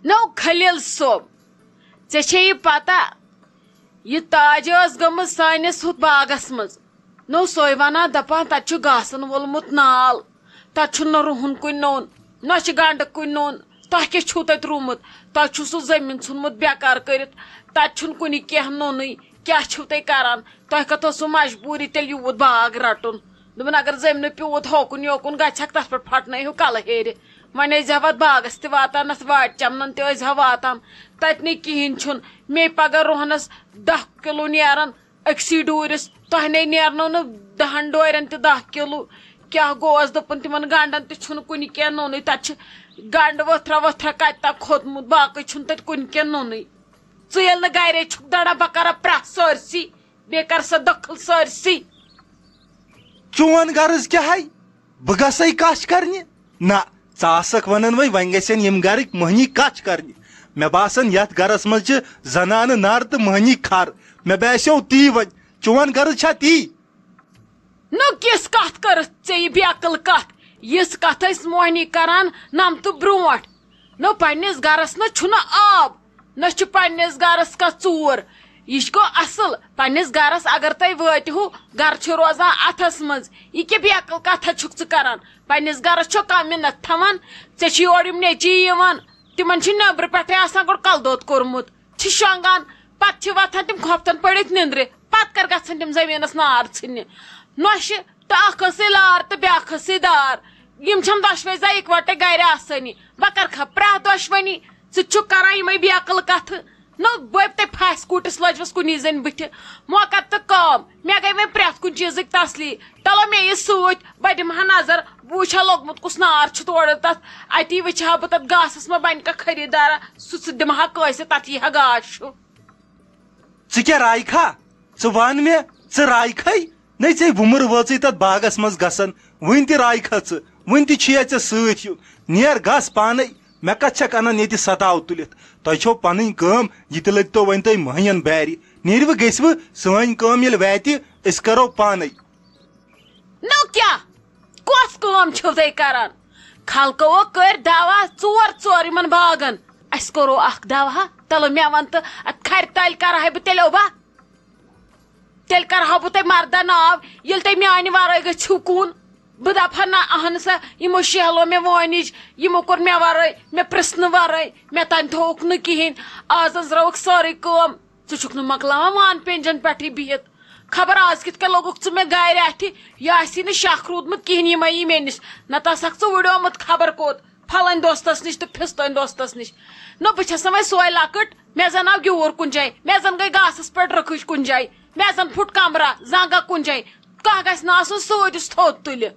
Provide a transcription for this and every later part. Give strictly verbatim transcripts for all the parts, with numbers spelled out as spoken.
نو خلیل صٲب، ژےٚ چھے یہِ پتہ، یہِ تاج ٲس گٔمٕژ سٲنِس ہُتھ باغس منٛز۔ نو سۄے ونان دپان، تتہِ چھُ گاسن وولمُت نال، تتہِ چھُنہٕ رُہُن کُنہِ نوٚن، نہ چھُ گنڈٕ کُنہِ نوٚن۔ تۄہہِ کیٛاہ چھُو تتہِ رُومُت؟ تۄہہِ چھُو سُہ زٔمیٖن ژھُنمُت بیکار کٔرِتھ، تتہِ چھُنہٕ کُنہِ کینٛہہ نوٚنُے۔ کیٛاہ چھِو تُہۍ کران؟ تۄہہِ کتھ ٲسوٕ مجبوٗری تیٚلہِ یوٗت باغ رٹُن؟ دوٚپُن، اگر زٔمۍ نہٕ پیوٗت ہوکُن یوکُن گژھکھ، تتھ پٮ۪ٹھ پھٹنٲیہِو کلہٕ ہیرِ۔ وۄنۍ ٲسۍ زِ وتھ باغس تہِ واتان، نتھ وارِ چمنن تہِ ٲسۍ زِ واتان۔ تتہِ نہٕ کِہینۍ چھُنہٕ۔ مے پگاہ رۄہنس دہ کِلوٗ نیران أکسٕے ڈوٗرِس، تۄہہِ نے نیرنو نہٕ دہن ڈورٮ۪ن تہِ دہ کِلوٗ۔ کیٛاہ گوس؟ دوٚپُن، تِمن گنڈن تہِ چھُنہٕ کُنہِ کینٛہہ نوٚنُے۔ تتہِ چھِ گنڈٕ ؤتھرا ؤتھرا کتہِ تام کھوٚتمُت، باقٕے چھُنہٕ تتہِ کُنہِ کینٛہہ نوٚنُے۔ ژٕ ییٚلہِ نہٕ گرے چھُکھ دڑان، بہٕ کرا پرٛژھ سٲرسٕے، بیٚیہِ کر سا دٔخل سٲرسٕے۔ چون غرض کیٛاہ ہے؟ بہٕ گژھے کچھ کرنہِ؟ نہ، ژٕ آسکھ ونان وۄنۍ، وۄنۍ گژھن یِم گرٕکۍ مٔہنی کچھ کرنہِ۔ مےٚ باسان، یتھ گرس منٛز چھِ زنانہٕ نر تہٕ مٔہنی کھر۔ مےٚ باسیو تی وۄنۍ۔ چون غرض چھا تی؟ نو، کِژھ کتھ کٔرٕتھ ژےٚ یہِ بے عقل کتھ؟ یِژھ کتھ ٲسۍ موہنی کران نمتہٕ برونٹھ۔ نو، پننِس گرس نہ چھُنہٕ آب، نہ چھُ پننِس گرس کانٛہہ ژوٗر۔ یہِ چھُ گوٚو اصل، پننِس گرس اگر تُہۍ وٲتِہو، گرٕ چھُ روزان اتھس منٛز۔ یہِ کیٛاہ بے عقل کتھا چھُکھ ژٕ کران؟ پننِس گرس چھو کانٛہہ مِنت تھاوان؟ ژےٚ چھِ یورٕ یِم نیٚچی یِوان، تِمن چھُ نیٚبرٕ پٮ۪ٹھے آسان گۄڈٕ کلہٕ دود کوٚرمُت۔ چھِ شۄنٛگان، پتہٕ چھِ وۄتھان تِم خۄفتن پٔڑِتھ نِندرِ، پتہٕ کر گژھن تِم زٔمیٖنس نار ژھٕننہِ؟ نۄشہِ تہٕ اکھ ٲسٕے لار تہٕ بیٛاکھ ٲسٕے دار۔ یِم چھَم دۄشوے زَے اِکوَٹَے گرِ آسٲنی۔ بہٕ کر کھا پرٛٮ۪تھ دۄشوٕنی؟ ژٕ تہِ چھُکھ کران یِمے بیقل کتھٕ۔ نو، بہٕ تہِ پھاسہِ کوٗٹِس لٔجوس کُنی زٔنۍ بٕتھِ۔ مۄکر تہٕ کٲم، مےٚ گٔے وۄنۍ پرٛٮ۪تھ کُنہِ چیٖزٕکۍ تسلی۔ تلو مےٚ یہِ سۭتۍ، بہٕ دِمہٕ ہا نظر، بہٕ وٕچھِ ہا لوٚگمُت کُس نار چھُ تورٕ تتھ۔ اتی وٕچھِ ہا بہٕ تتھ گاسس ما بنہِ کانٛہہ خریٖدارا، سُہ سُہ دِمہٕ ہا کٲنٛسہِ، تتھ یی ہا گاش ہیوٗ۔ ژٕ کیٛاہ رایہِ کھا؟ ژٕ ون مےٚ، ژٕ رایہِ کھے؟ نے، ژے وُمر وٲژٕے تتھ باغس منٛز گژھان، وُنہِ تہِ رایہِ کھا ژٕ؟ وُنہِ تہِ چھُیا ژےٚ سۭتۍ یُن؟ نیر گژھ پانے۔ مےٚ کتھ چھکھ انان ییٚتہِ ستاو تُلِتھ؟ تۄہہِ چھو پنٕنۍ کٲم، یہِ تہِ لٔگۍتو وۄنۍ تۄہہِ مٔہنین بارِ۔ نیرِوٕ گٔژھوٕ سٲنۍ کٲم ییٚلہِ واتہِ، أسۍ کرو پانے۔ نو کیٛاہ؟ کۄس کٲم چھِو تُہۍ کران؟ خلقو کٔرۍ دوا ژور ژور یِمن باغن۔ اسہِ کوٚرو اکھ دوا۔ تلو مےٚ ون تہٕ، اتھ کھرِ تلہِ کرٕ ہا بہٕ تیٚلہِ اوبا؟ تیٚلہِ کرٕ ہا بہٕ تۄہہِ مردہ ناو، ییٚلہِ تُہۍ میانہِ ورٲے گٔژھِو کُن۔ بہٕ دپہٕ ہا نہ، اہن سا، یِمو شیہلو مےٚ وٲنِج، یِمو کوٚر مےٚ ورٲے، مےٚ پرژھنہٕ ورٲے، مےٚ تانۍ تھووُکھ نہٕ کِہینۍ۔ آز أنٛزراوُکھ سٲرٕے کٲم۔ ژٕ چھُکھ نہٕ مۄکلاوان وان پینجن پٮ۪ٹھٕے بِہِتھ۔ خبر آز کِتھ کٔنۍ لوٚگُکھ ژٕ مےٚ گرِ اَتھِ؟ یہِ آسی نہٕ شکھ روٗدمُت کِہینۍ یِمے یی مےٚ نِش۔ نہ تہٕ آسہکھ ژٕ وُڈیومُت خبر کوٚت، پھلٲنۍ دوستس نِش تہٕ پھِستٲنۍ دوستس نِش۔ نہ، بہٕ چھس نہٕ وۄنۍ سۄے لۄکٕٹ، مےٚ زن آو گیوٗر کُنہِ جایہِ، مےٚ زن گٔے گاسس پٮ۪ٹھ رٕکھٕج کُنہِ جایہِ، مےٚ زن پھُٹ کمرہ زنگہ کُنہِ جایہِ۔ کانٛہہ گژھِ نہٕ آسُن سۭتۍ یُس تھوٚد تُلہِ۔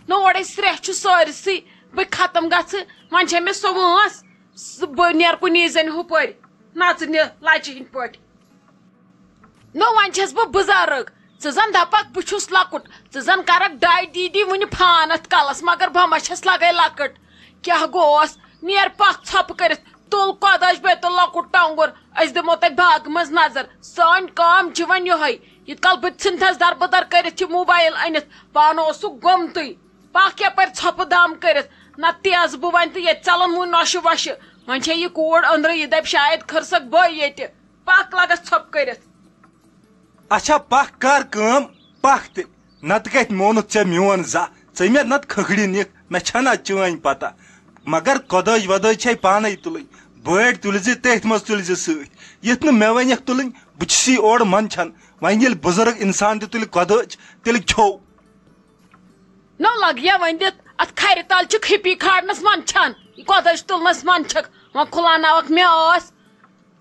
نہ، اورے سرٛیٚہہ چھُ سٲرسٕے، بہٕ ختم گژھٕ۔ وۄنۍ چھےٚ مےٚ سۄ وٲنٛس، سُہ بہٕ نیرٕ کُنی زٔنۍ ہُپٲرۍ نژنہِ لچہِ ہٕنٛدۍ پٲٹھۍ۔ نہ، وۄنۍ چھَس بہٕ بُزرٕگ، ژٕ زَن دَپَکھ بہٕ چھُس لۄکُٹ، ژٕ زَن کَرَکھ ڈاے ڈی ڈی وُنہِ فان اَتھ کَلَس، مگر بہٕ ما چھَس لَگَے لۄکٕٹ؟ کیٛاہ گوس؟ نیر پَکھ ژھۄپہٕ کٔرِتھ، تُل کۄدٕج بیتُل لۄکُٹ ٹۄنٛگُر، أسۍ دِمو تَتہِ باغہٕ منٛز نظر۔ سٲنۍ کٲم چھِ وۄنۍ یِہوٚے، ییٖتۍ کال بہٕ تہِ ژھٕنتھَس دَربٕدَر کٔرِتھ یہِ موبایِل أنِتھ، پانہٕ اوسُکھ گوٚمتُے۔ پَکھ یَپٲرۍ ژھۄپہٕ دام کٔرِتھ، نَتہٕ تیزٕ بہٕ وۄنۍ تہٕ ییٚتہِ ژَلَن وُنہِ نۄشہِ وۄشہِ۔ وۄنۍ چھےٚ یہِ کوٗر أنٛدرٕ، یہِ دَپہِ شاید کھٔرسَکھ بٔے ییٚتہِ۔ پَکھ لَگَس ژھۄپہٕ کٔرِتھ۔ اچھا پکھ کر کٲم، پکھ تہِ۔ نتہٕ کتہِ مونُتھ ژےٚ میون زا؟ ژٕ مےٚ نتہٕ کھکھڑِ نِکھ، مےٚ چھنا چٲنۍ پتہ۔ مگر کۄدٲج ودٲج چھے پانے تُلٕنۍ۔ بٲڑۍ تُلۍ زِ تٔتھۍ منٛز تُلۍ زِ سۭتۍ۔ یِتھ نہٕ مےٚ ونٮ۪کھ تُلٕنۍ، بہٕ چھُسی اورٕ منٛدچھان۔ وۄنۍ ییٚلہِ بُزرگ انسان تہِ تُلہِ کۄدٲج، تیٚلہِ کھیوٚو۔ نو لگیا وۄنۍ دِتھ اتھ کھرِ تل چھُکھ ہپی کھارنس منٛدچھان، یہِ کۄدٲج تُلنس منٛدچھکھ، وۄنۍ کھُلاوناوکھ مےٚ ٲس۔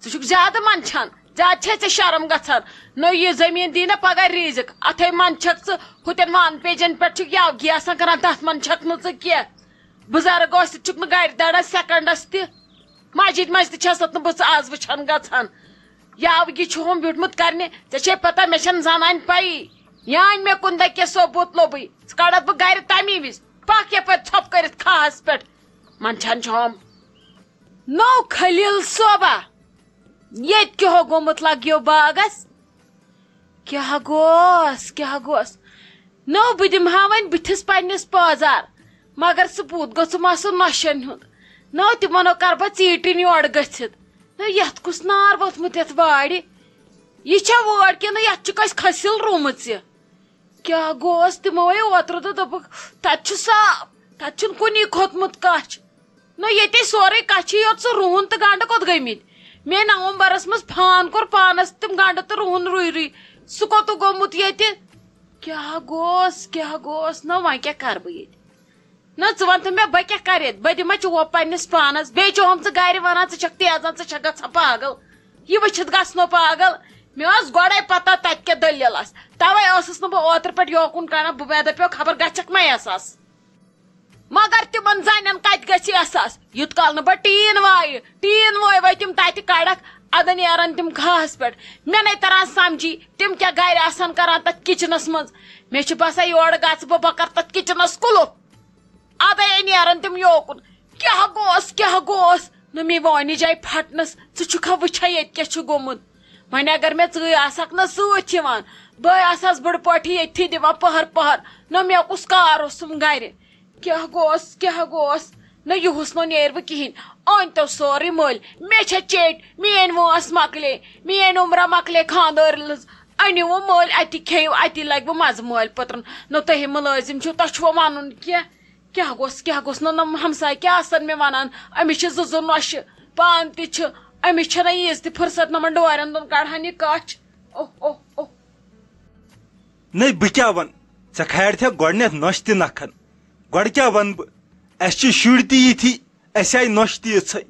ژٕ چھُکھ زیادٕ منٛدچھان، زیادٕ چھے ژےٚ شرم گژھان۔ نو یہِ زٔمیٖن دی نہ پگاہ ریٖزِک، اتھے منٛدچھکھ ژٕ۔ ہُتٮ۪ن وان پیجن پٮ۪ٹھ چھُکھ یاوگی آسان کران، تتھ منٛدچھکھ نہٕ ژٕ کینٛہہ۔ بُزرگ ٲسِتھ چھُکھ نہٕ گرِ دڑان سیکنڈس تہِ۔ مسجد منٛز تہِ چھسَتھ نہٕ بہٕ ژٕ آز وٕچھان گژھان۔ یاوگی چھُ ہُم بیوٗٹھمُت کرنہِ، ژےٚ چھے پتہ مےٚ چھنہٕ زنانہِ پَیی۔ یہِ انہِ مےٚ کُنہِ دۄہ کیٛاہ ثوبوٗت لوٚبُے، ژٕ کڑتھ بہٕ گرِ تمی وِزِ۔ پکھ یپٲرۍ ژھۄپہٕ کٔرِتھ کھاہس پٮ۪ٹھ۔ منٛدچھان چھُ ہُم۔ نو خلیل صٲبا، ییٚتہِ کیٛاہ ہو گوٚمُت لگیو باغس؟ کیٛاہ گوس، کیٛاہ گوس؟ نو، بہٕ دِمہٕ ہا وۄنۍ بٕتھِس پننِس پٲزار، مگر سُہ بُتھ گوٚژھُم آسُن نۄشن ہُنٛد۔ نہ، تِمن ہو کر بہٕ ژیٖٹِنۍ یورٕ گٔژھِتھ۔ نہ، یتھ کُس نار ووٚتھمُت یتھ وارِ؟ یہِ چھا وٲر کِنہٕ یتھ چھُکھ اَسہِ کھٔسِل روٗمٕژ یہِ؟ کیٛاہ گوس؟ تِمو ہے اوترٕ تہٕ دوٚپُکھ، تتہِ چھُ صاف، تتہِ چھُنہٕ کُنی کھوٚتمُت کچھ۔ نہ، ییٚتے سورُے کچھٕے یوت، سُہ رُہُن تہٕ گنڈٕ کوٚت گٔمٕتۍ؟ مے نومبرس منٛز فان کوٚر پانس تِم گنڈٕ تہٕ رُہُن رُے رُے، سُہ کوٚتُک گوٚمُت ییٚتہِ؟ کیٛاہ گوس، کیٛاہ گوس؟ نہ، وۄنۍ کیٛاہ کرٕ بہٕ ییٚتہِ؟ نہ، ژٕ وَن تہٕ مےٚ، بہٕ کیٛاہ کَرٕ ییٚتہِ؟ بہٕ دِمہ چوب پنٛنِس پانَس۔ بیٚیہِ چھُ ہُم ژٕ گَرِ وَنان، ژٕ چھَکھ تیزان، ژٕ چھَکھ گژھان پاگل۔ یہِ وٕچھِتھ گژھنو پاگل۔ مےٚ ٲس گۄڈَے پَتہ تَتہِ کیٛاہ دٔلیٖل آسہِ۔ تَوَے ٲسٕس نہٕ بہٕ اوترٕ پٮ۪ٹھ یوکُن کَڑان۔ بہٕ، مےٚ دَپیو، خبر گژھٮ۪کھ ما احساس۔ مگر تِمَن زَنٮ۪ن کَتہِ گژھِ احساس؟ یُت کال نہٕ بہٕ ٹیٖن وایہِ، ٹیٖن وٲے وٲے تِم تَتہِ کَڑَکھ، اَدٕ نیرَن تِم گاہَس پٮ۪ٹھ۔ مےٚ نَے تَران سَمجھی، تِم کیٛاہ گَرِ آسَن کَران تَتھ کِچنَس منٛز۔ مےٚ چھِ باسان، یورٕ گژھٕ بہٕ، بہٕ کَرٕ تَتھ کِچنَس کُلُف۔ ادے نیرن تِم یوکُن۔ کیٛاہ گوس، کیٛاہ گوس؟ نہ مے وٲنِج آیہِ پھٹنس۔ ژٕ چھُکھا وٕچھان ییٚتہِ کیٛاہ چھُ گوٚمُت؟ وۄنۍ اگر مےٚ ژٕے آسکھ نہ سۭتۍ یِوان، بہٕ آسہٕ ہس بٕڈٕ پٲٹھی ییٚتھی دِوان پٔہر پٔہر۔ نہ مےٚ کُس کار اوسُم گرِ؟ کیٛاہ گوس، کیٛاہ گوس؟ نہ یِہُس نہ نیرِ وۄنۍ کِہیٖنۍ۔ أنۍ تو سورُے مٔلۍ۔ مےٚ چھےٚ چیٚٹۍ، میٛٲنۍ وٲنٛس مۄکلے، میٛٲنۍ عمرہ مۄکلے خانٛدٲرۍ لٔز۔ أنِو وۄنۍ مٔلۍ، اَتی کھیٚیِو، اَتی لَگہِ وۄنۍ مَزٕ مٲلۍ پٔترَن۔ نہ تُہۍ مُلٲزِم چھِو، تۄہہِ چھُوا وَنُن کینٛہہ؟ کیٛاہ گوٚژھ، کیٛاہ گوٚژھ؟ نہ، نہ، ہمساے کیٛاہ آسَن مےٚ وَنان؟ أمِس چھِ زٕ زٕ نۄشہِ، پانہٕ تہِ چھِ، أمِس چھَنہ ییٖژ تہِ فرصت، نہ یِمَن ڈورٮ۪ن دۄن کَڑہَن یہِ کَچھ۔ اوہ، اوہ، اوہ۔ نَے، بہٕ کیٛاہ وَنہٕ؟ ژےٚ کھارتھےٚ گۄڈٕنٮ۪تھ نۄشہِ تہِ نَکھَن۔ گۄڈٕ کیٛاہ وَنہٕ بہٕ؟ اَسہِ چھِ شُرۍ تہِ یِتھی۔ اَسہِ آیہِ نۄشہِ تیٖژھے۔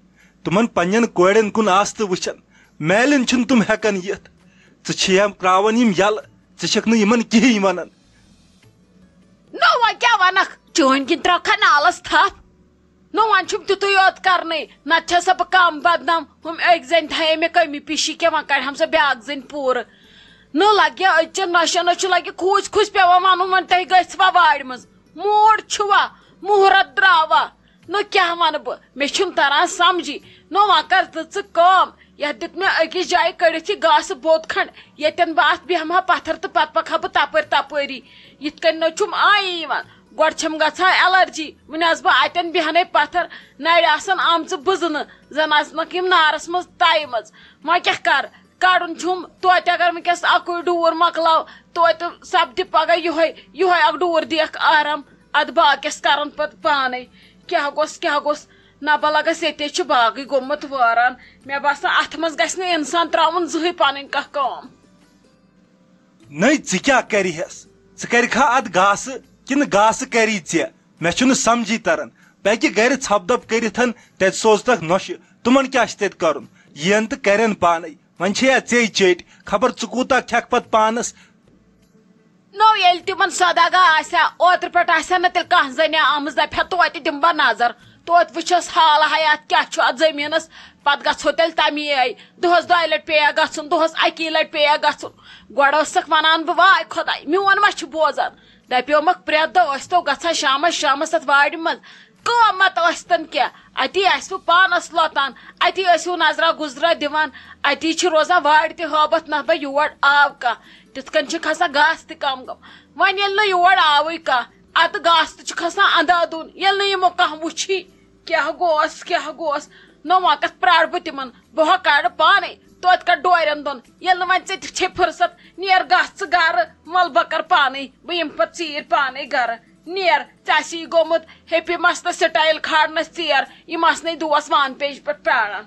تِمن پننٮ۪ن کورٮ۪ن کُن آستہٕ وٕچھان، میلٮ۪ن چھِنہٕ تِم ہٮ۪کان یِتھ۔ ژٕ چھِہم تراوان یِم یلہٕ، ژٕ چھَکھ نہٕ یِمن کِہیٖنۍ وَنان۔ نو وۄنۍ کیٛاہ وَنکھ؟ چٲنۍ کِنۍ ترٛاوکھا نالس تھپھ؟ نو وۄنۍ چھُم تیُتُے یوت کرنٕے، نتہٕ چھَسا بہٕ کم بدنام؟ ہُم أکۍ زَنہِ تھایے مےٚ کٔمی پیٖشی کینٛہہ، وۄنۍ کڑِ ہم سۄ بیٛاکھ زٔنۍ پوٗرٕ۔ نہ لگہِ أزچٮ۪ن نۄشن، أسۍ چھُ لگہِ کھوٗژۍ کھوٗژۍ پٮ۪وان وَنُن، وۄنۍ تُہۍ گٔژھوا وارِ منٛز؟ موڈ چھُوا؟ مُہرت درٛاوا؟ نہ کیٛاہ وَنہٕ بہٕ، مےٚ چھُنہٕ تَران سَمجھی۔ نہ وۄنۍ کر تہٕ ژٕ کٲم، یَتھ دیُت مےٚ أکِس جایہِ کٔڑِتھ یہِ گاسہٕ بوٚد کھنٛڈ، ییٚتٮ۪ن بہٕ اَتھ بیٚہمہٕ ہا پَتھر تہٕ پَتہٕ پَکہٕ ہا بہٕ تَپٲرۍ تَپٲری۔ یِتھ کٔنۍ نہ چھُم آیی یِوان۔ گۄڈٕ چھَم گژھان الرجی، وۄنۍ آسہٕ بہٕ اَتٮ۪ن بیٚہنَے پَتھر، نَرِ آسَن آمژٕ بٕزنہٕ، زَن آسنَکھ یِم نارَس منٛز تَیہِ منٛز۔ وۄنۍ کیٛاہ کَرٕ؟ کَڑُن چھُم توتہِ، اگر وٕنکیٚس اَکُے ڈوٗر مۄکلاو، توتہِ سَپدِ پَگاہ یِہوٚے، یِہوٚے اَکھ ڈوٗر دِیَکھ آرام۔ اَدٕ باقیَس کَرَن پَتہٕ پانَے۔ کیٛاہ گوٚژھ، کیٛاہ گوٚژھ؟ نہ بہٕ لَگَس ییٚتے چھُ باغٕے گوٚمُت وٲران۔ مےٚ باسان اَتھ منٛز گژھِ نہٕ اِنسان ترٛاوُن زٕہٕے پَنٕنۍ کانٛہہ کٲم۔ نٔے، ژٕ کیٛاہ کَرِہَس؟ ژٕ کَرِکھا اَتھ گاسہٕ کِنہٕ گاسہٕ کَری ژےٚ؟ مےٚ چھُنہٕ سَمجھی تَران۔ بہٕ ہیٚکہِ گَرِ ژھۄپہٕ دَپہٕ کٔرِتھ، تَتہِ سوزتَکھ نۄشہِ۔ تِمَن کیٛاہ چھِ تَتہِ کَرُن؟ یِن تہٕ کَرن پانَے۔ وۄنۍ چھے یا ژے چیٚٹۍ، خبر ژٕ کوٗتاہ کھٮ۪کھ پتہٕ پانس۔ نو ییٚلہِ تِمن سوداگاہ آسہِ ہا، اوترٕ پٮ۪ٹھ آسہِ ہا نہٕ تیٚلہِ کانٛہہ زٔنۍ آمٕژ، دپہِ ہا توتہِ دِمہٕ بہٕ نظر، توتہِ وٕچھس حال حیات کیٛاہ چھُ اتھ زٔمیٖنس۔ پتہٕ گژھو تیٚلہِ تمی آیہِ، دۄہس دۄیہِ لٹہِ پیٚیہِ ہا گژھُن، دۄہس اکی لٹہِ پیٚیہِ ہا گژھُن۔ گۄڈٕ ٲسکھ ونان بہٕ، واے خۄداے، میون ما چھُ بوزان؟ دپیومکھ پرٛٮ۪تھ دۄہ ٲسۍ تو گژھان شامس شامس اتھ وارِ منٛز۔ قۭمت ٲسۍتن کیٛاہ، اتی آسِوٕ پانس لۄتان، اتی ٲسِو نظرا گُزرا دِوان، اتی چھِ روزان وارِ تہِ ہٲبتھ نہ بہ یور آو کانٛہہ، تِتھ کٔنۍ چھِ کھسان گاسہٕ تہِ کم کم۔ وۄنۍ ییٚلہِ نہٕ یور آوٕے کانٛہہ، ادٕ گاسہٕ تہِ چھُ کھسان اندھادُن، ییٚلہِ نہٕ یِمو کانٛہہ وُچھی۔ کیٛاہ گوس، کیٛاہ گوس؟ نہ وۄنۍ کتھ پرٛارٕ بہٕ تِمن، بہٕ ہا کڑٕ پانے توتہِ کتھ ڈورٮ۪ن دۄن۔ ییٚلہِ نہٕ وۄنۍ ژےٚ تہِ چھے فرصت، نیر گژھ ژٕ گرٕ، وَل بہٕ کر پانے، بہٕ یِمہٕ پتہٕ ژیٖرۍ پانے گرٕ۔ نیر، ژےٚ آسی گوٚمُت ہیپی مستس سٹایل کھارنس ژیر، یِم آسنے دوس وان پیج پٮ۪ٹھ پرٛاران۔